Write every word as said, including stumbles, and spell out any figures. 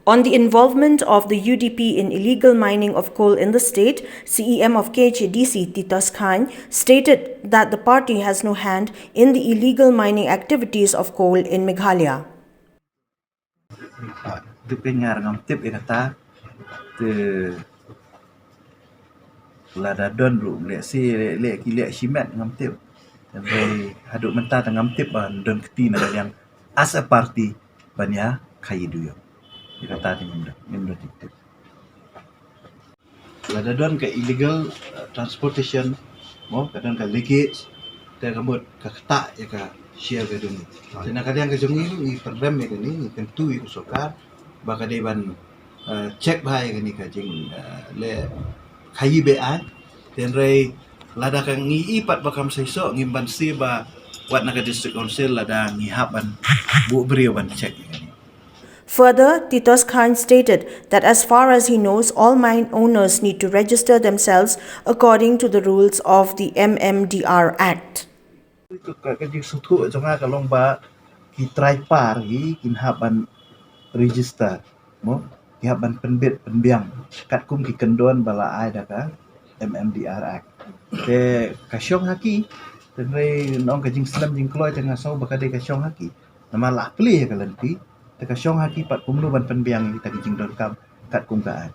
On the involvement of the U D P in illegal mining of coal in the state, C E M of K H A D C, Titos Khan, stated that the party has no hand in the illegal mining activities of coal in Meghalaya. Duk kenyar ngam tip ïa kata te lada don ruh leh si leh ki leh shimet ngam tip. Te haduh mynta te ngam tip ban don kti na ka liang as a party ban ïa khaïi duh ïa kata te ngam don ngam don tip tip. Lada don ka illegal uh, transportation mo ka don ka leakage te ka mut ka ktah ïa ka share ka jong ngi. Te na ka liang ka jong ngi ngi pynrem ïa kane ngi kyntu ïa ka sorkar ba ka dei ban uh, check bha ïa kane ka jing uh, le khaïi beaiñ. Te hynrei lada ka ngi i pat ba kam seisoh ngim ban siew ba wat na ka district council lada ngi hap ban buh briew ban check ïa kane. Further, Titos Khan stated that as far as he knows, all mine owners need to register themselves according to the rules of the M M D R Act. Ka jingsngewthuh jong nga ka long ba ki trai par hi kin hap ban register mo ki hap ban pynbit pynbiang katkum ki kyndon ba la ai da ka M M D R Act. Te ka shong ha ki te hynrei nong ka jingslem jingkloi te nga sngew ba ka dei ka shong ha ki. Namar la plie ka lynti te ka shong ha ki pat kumno ban pynbiang ïa kita ki jingdonkam katkum ka ai.